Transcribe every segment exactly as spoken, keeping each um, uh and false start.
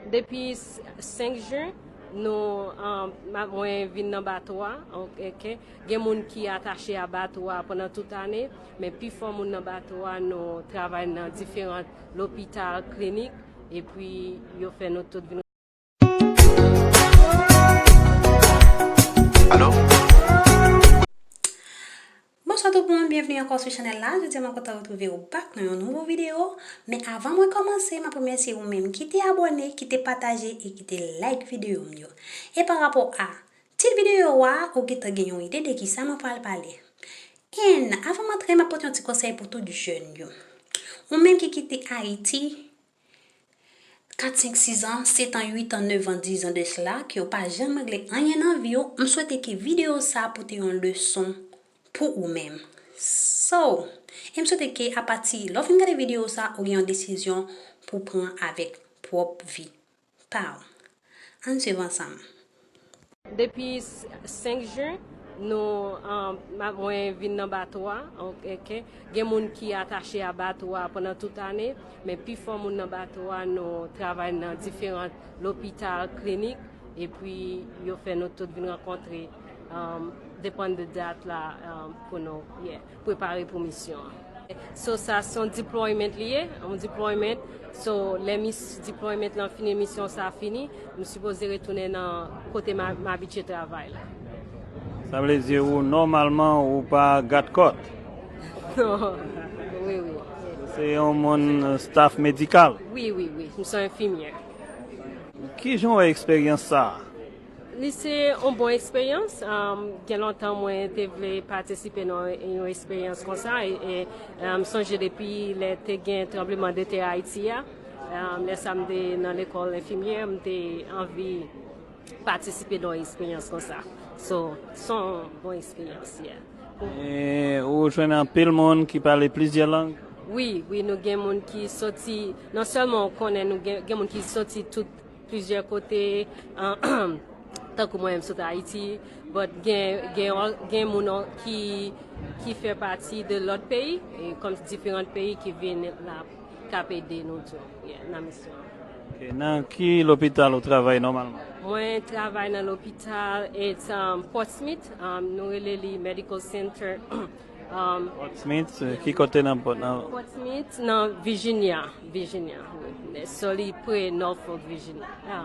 Depi senk jen, nou, um, mwen vin nan bato a. Ok. Gen moun ki atache a bato a pandan tout ane, men pifò moun nan bato a, nou travay nan diferan lopital, klinik, epi yo fè nou tout vin. Bonswa tout moun, byenvni ankò sou chanèl la. Jodi a mwen kontan retwouve w back nan yon nouvo videyo. Men avan mwen kòmanse, m ap remèsye ou menm ki te abòne, ki te pataje e ki te like videyo m yo. E pa rapò a tit videyo a, ou gentan gen yon ide de kisa mwen pral pale. And avan m antre, m ap pote yon ti konsèy pou tout jèn yo. Ou menm ki kite Ayiti, kat, senk, sis an, set an, uit an, nèf an, dis an de sela, ke w pa janm regle anyen nan vi w, m swete ke videyo sa a pote yon leson pou ou menm. So, e m swete ke apati lè w fin gade videyo sa a, ou gen yon desizyon pou w pran avèk pwòp vi pa w. Ann swiv ansanm. Depi senk jen, nou, um, mwen vin nan bato a. Ok. Gen moun ki atache a bato a pandan tout ane, men pifò moun nan bato a, nou travay nan diferan lopital, klinik, epi yo fè nou tout vin rankontre, um, depann de dat la, um, pou nou, yeah, prepare pou misyon an. So sa se yon deployment li ye, yon deployment. So lè mis deployment lan fini, misyon sa fini, m sipoze retounen nan kote m abitye travay la. Sa vle di ou nòmalman ou pa gadkòt? Non. Wi, wi. Se yon moun staff medikal? Wi, wi, wi. M se yon enfimyè. Kijan w wè eksperyans sa a? Li se yon bon eksperyans. Um, gen lontan mwen te vle patisipe nan yon eksperyans konsa. E, e, um, m sonje depi lè te gen tranbleman de tè Ayiti a. Um, lè sa m te nan lekòl enfimyè, m te anvi patisipe nan yon eksperyans konsa. So, se yon bon eksperyans, yeah. E ou jwenn anpil moun ki pale plizyè lang? Wi, wi, nou gen moun ki soti, non sèlman ou konnen nou gen, gen moun ki soti tout plizyè kote, tankou mwen menm sot Ayiti, but gen, gen, gen moun ki, ki fè pati de lòt peyi, e kòm diferan peyi ki vin la k ap ede nou tou, yeah, nan misyon an. Ok, nan ki lopital ou travay nòmalman? Mwen travay nan lopital, it's, um, Portsmouth, um, nou rele li Medical Center. Um, Portsmouth, ki kote nan Port- nan? Portsmouth nan Virginia, Virginia. Wi. So li pre Norfolk, Virginia. Ah.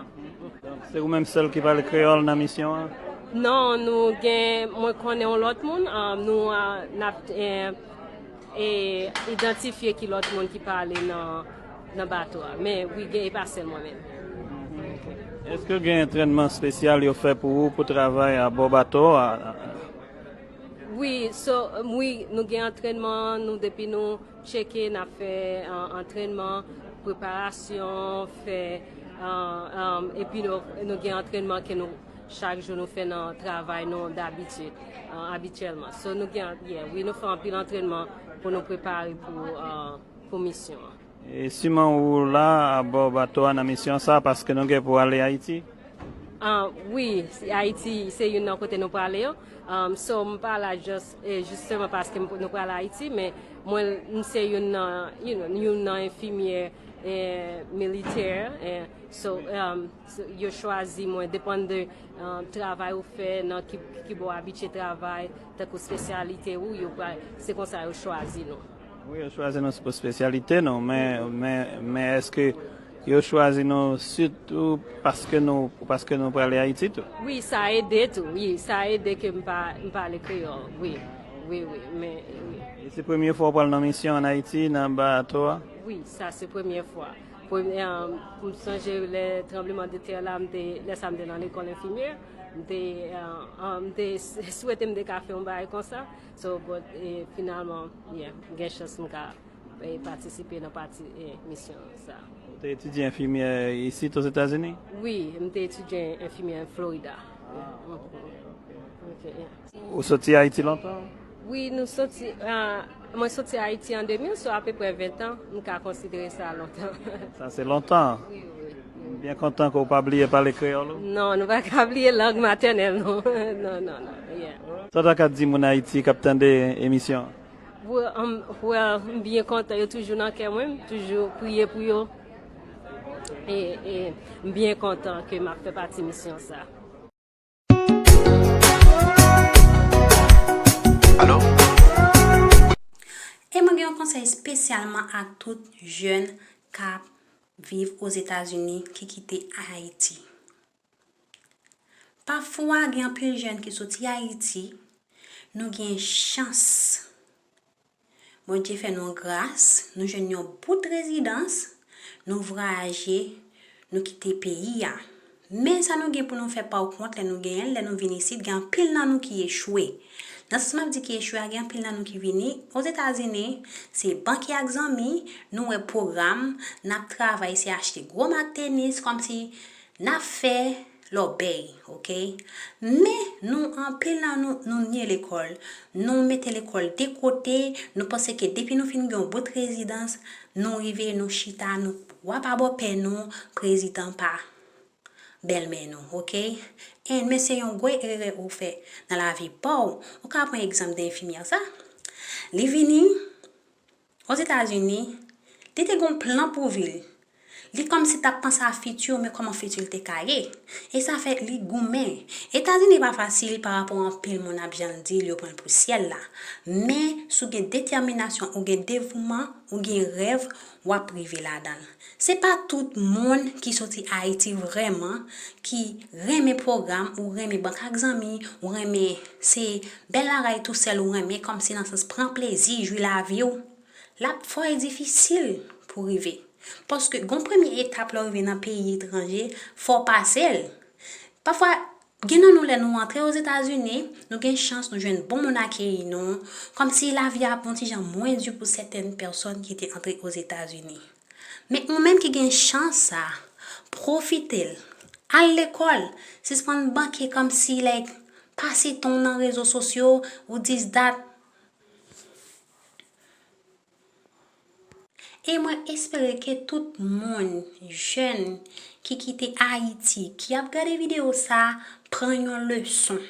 Se ou menm sèl ki pale kreyòl nan misyon an? Non, nou gen, mwen konnen yon lòt moun, um, nou, uh, n ap, eh, e idantifye ki lòt moun ki pale nan, nan bato a. Men wi, gen, e pa sèl mwen menm. Èske gen antrènman espesyal yo fè pou ou pou travay abò bato a? Wi, so, wi, nou gen antrènman, nou depi nou tcheke, n ap fè, uh, antrènman, preparasyon, fè, uh, um, epi nou, nou gen antrènman ke nou, chak jou nou fè nan travay nou dabitid, uh, abityèlman. So nou gen, yeah, wi, nou fè anpil antrènman pou nou prepare pou, uh, pou misyon an. E siman ou la abò bato a nan misyon sa paske nou gen pou ale Ayiti? Ah, wi, Ayiti se youn nan kote nou prale yo. Um, so m pa la just, eh, jisteman paske m, nou prale Ayiti, men mwen m se youn nan, you know, youn nan enfimyè, eh, militè, eh, so, um, so yo chwazi mwen, depann de, um, travay ou fè, nan ki, ki bò w abitye travay, tankou espesyalite ou, yo pral, se konsa yo chwazi nou. Wi, yo chwazi nou pou espesyalite nou, men, men, men èske yo chwazi nou sitou paske nou, paske nou prale Ayiti tou? Wi, sa ede tou, wi, sa ede ke m pa, m pale kreyòl, wi, wi, wi, men, wi. E se premye fwa w pral nan misyon ann Ayiti, nan bato a? Wi, sa se premye fwa. Premye, um, m sonje lè tranbleman de tè la, m te, lè sa m te nan lekòl enfimyè, m te, uh, uh, m te s-, swete m te ka fè yon bagay konsa. So, but, eh, finalman, yeah, gen chans m ka, eh, patisipe nan pati, eh, misyon sa. Ou te etidye enfimyè isit Ozetazini? Wi, m te etidye enfimyè an Florida. Yeah. Mhm. Ok, yeah. Ou soti Ayiti lontan? Wi, nou soti, ah, mwen soti Ayiti an de mil, so apeprè ven tan, m ka konsidere sa lontan. Sa se lontan. Wi, wi. M byen kontan ke w pa bliye pale kreyòl ou. Non, nou pa ka bliye lang matènèl nou. Non, non, non. Yeah. Sa w ta ka di moun Ayiti k ap tande emisyon an? Well, um, well, m byen kontan, yo toujou nan kè mwen, m toujou priye pou yo. E, e m byen kontan ke m ap fè pati misyon sa. E mwen gen yon konsèy espesyalman ak tout jèn k ap viv Ozetazini ki kite Ayiti. Pafwa, gen anpil jèn ki soti Ayiti, nou gen chans. Bondye fè nou gras, nou jwenn yon bout rezidans, nou vwayaje, nou kite peyi a. Men sa nou gen pou nou fè pa kont lè nou genyen l, lè nou vin isit, gen anpil nan nou ki echwe. Nan sans m ap di ki echwe a, gen anpil nan nou ki vini Ozetazini, se banki ak zanmi, nou wè pwogram, n ap travay, se achte gwo mak tenis, kòmsi n ap fè lòbèy, oke? Men, nou, anpil nan nou, nou nye lekòl. Nou mete lekòl de kote, nou panse ke depi nou fin gen yon bout rezidans, nou rive, nou chita, nou papa bòpè nou, prezidan pa bèlmè nou, oke? And men se yon gwo erè ou fè nan lavi pa w. Ou ka pran egzanp de enfimyè sa. Li vini, Ozetazini, li te gen yon plan pou vi l. Li kòmsi t ap panse a fiti, men kòman fiti l te ka ye. E sa fè li goumen. Etazini pa fasil pa rapò anpil moun ap jan l di l, yo pran l pou syèl la. Men, si w gen detèminasyon, ou gen devouman, ou gen rèv, w ap rive ladan l. Se pa tout moun ki soti Ayiti vrèman ki renmen pwogram, ou renmen bank ak zanmi, ou renmen se bèl bagay tou sèl ou renmen, kòmsi nan sans pran plezi, jwi lavi w. L ap fò e difisil pou rive. Paske gon premye etap lè w rive nan peyi etranje, fò w pase l. Pafwa, gen nan nou lè nou antre Ozetazini, nou gen chans nou jwenn bon moun akeyi nou, kòmsi lavi a ap yon ti jan mwen di pou sètèn pèsòn ki te antre Ozetazini. Men ou menm ki gen chans sa, pwofite l. Al lekòl, sispann banke kòmsi like pase tan w nan rezo sosyo ou dis dat. E mwen espere ke tout moun, jèn, ki kite Ayiti, ki ap gade videyo sa, pran yon leson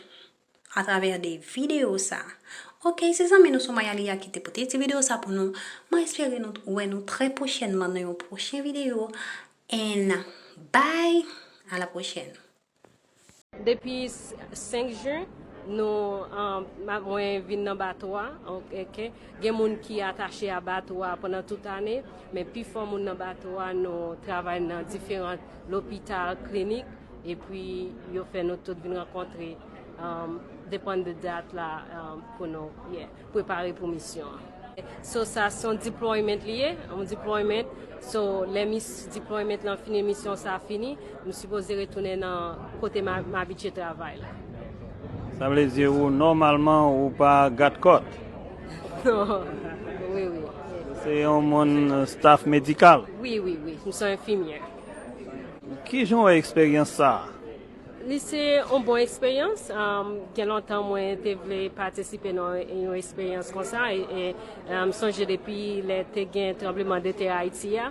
atravè de videyo sa. Oke, se zanmi nou Soumaya Lia ki te pote ti videyo sa pou nou. Mwen espere nou wè nou trè pwochènman nan yon pwochen videyo. And bye, à la prochaine. Depi senk jen, nou, mwen vin nan bato a. Gen moun ki atache a bato a pandan tout ane, men pifò moun nan bato a, nou travay nan diferan lopital, klinik, epi yo fè nou tout vin rankontre. Depann de dat la pou nou prepare pou misyon an. So sa se yon deployment li ye, yon deployment. So lè mis deployment lan fini, misyon sa fini, m sipoze retounen nan kote m abitye travay la. Sa vle di ou nòmalman ou pa gadkòt? Non. Wi, wi. Se yon moun staff medikal? Wi, wi, wi. M se yon enfimyè. Kijan w wè eksperyans sa a? Li se yon bon eksperyans. Gen lontan mwen te vle patisipe nan yon eksperyans konsa. E m sonje depi lè te gen tranbleman de tè Ayiti a,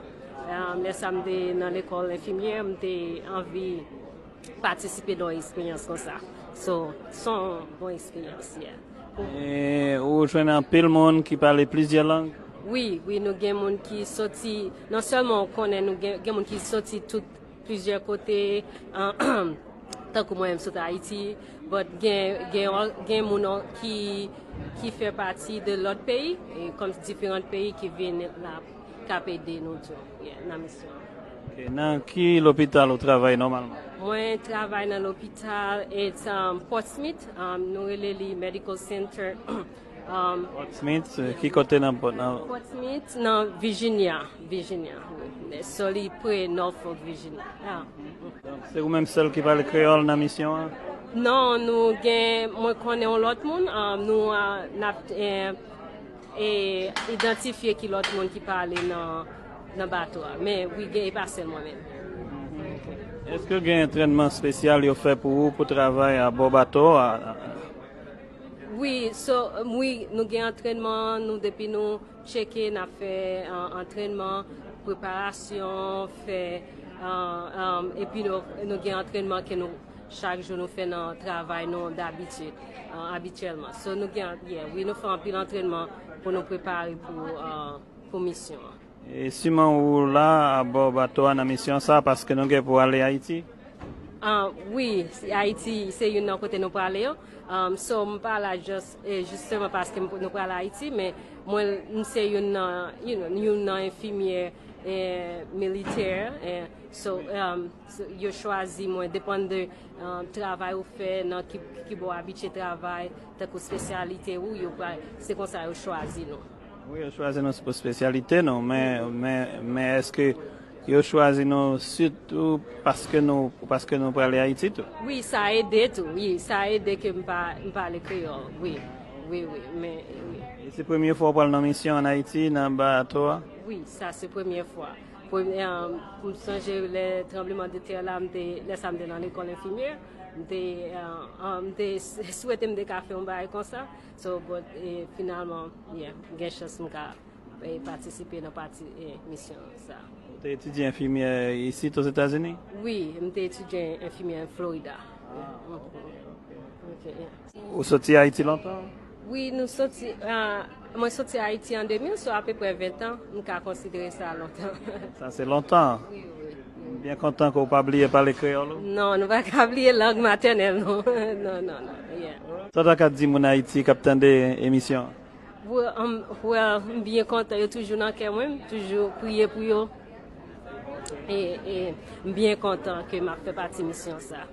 lè sa m te nan lekòl enfimyè, m te anvi patisipe nan yon eksperyans konsa. So, se yon bon eksperyans, yeah. E ou jwenn anpil moun ki pale plizyè lang? Wi, wi, nou gen moun ki soti, non sèlman ou konnen nou gen, gen moun ki soti tout plizyè kote, tankou mwen menm sot Ayiti, but gen, gen, gen moun ki, ki fè pati de lòt peyi, kòm diferan peyi ki vin la k ap ede nou tou nan misyon an. Nan ki lopital ou travay nòmalman? Mwen travay nan lopital, it's Portsmouth, nou rele li Medical Center. Portsmouth, ki kote nan Portsmouth? Portsmouth nan Virginia, Virginia. So li pre Norfolk, Virginia. Se ou menm sèl ki pale kreyòl nan misyon an? Non, nou gen, mwen konnen yon lòt moun, nou n ap e idantifye ki lòt moun ki pale nan, nan bato a. Men wi, gen, e pa sèl mwen menm. Èske gen antrènman espesyal yo fè pou ou pou travay abò bato a? Wi, so, wi, nou gen antrènman, nou depi nou tcheke, n ap fè antrènman, preparasyon, fè, epi nou, nou gen antrènman ke nou, chak jou nou fè nan travay nou dabitid, abityèlman. So nou gen, yeah, wi, nou fè anpil antrènman pou nou prepare pou, pou misyon an. E siman ou la abò bato a nan misyon sa paske nou gen pou ale Ayiti? Ah, wi, Ayiti se youn nan kote nou prale yo. Um, so, m pa la just, eh, jisteman paske m- nou prale Ayiti, men mwen, m se youn nan, you know, youn nan enfimyè eh, militè. Eh, so, um, so, yo chwazi mwen, depann de um, travay ou fè, nan ki, ki bò abitye travay, tankou espesyalite ou, yo pral, se konsa yo chwazi nou. Wi, yo chwazi nou pou espesyalite nou, men, men, men èske yo chwazi nou sitou paske nou, paske nou prale Ayiti tou? Wi, sa ede tou, wi, sa ede ke m pa, m pale kreyòl, wi, wi, wi, men, wi. E se premye fwa w pral nan misyon an Ayiti, nan bato a? Wi, sa se premye fwa. Premye, um, m sonje lè tranbleman de tè la, m te, lè sa m te nan lekòl enfimyè, m te, uh, um, m te s- swete m te ka fè yon bagay konsa. So, but, eh, finalman, yeah, gen chans m ka eh, patisipe nan pati eh, misyon sa. Ou te etidye enfimyè isit Ozetazini? Wi, m te etidye enfimyè an Florida. Ok, yeah. Ou soti Ayiti lontan? Wi, nou soti, ah, mwen soti Ayiti an de mil, so apeprè ven tan, m ka konsidere sa lontan. Sa se lontan. Wi, wi. M byen kontan ke w pa bliye pale kreyòl ou. Non, nou pa ka bliye lang matènèl nou. Non, non, non. Yeah. Sa w ta ka di moun Ayiti k ap tande emisyon an? Well, um, well, m byen kontan, yo toujou nan kè mwen, m toujou priye pou yo. E, e m byen kontan ke m ap fè pati misyon sa.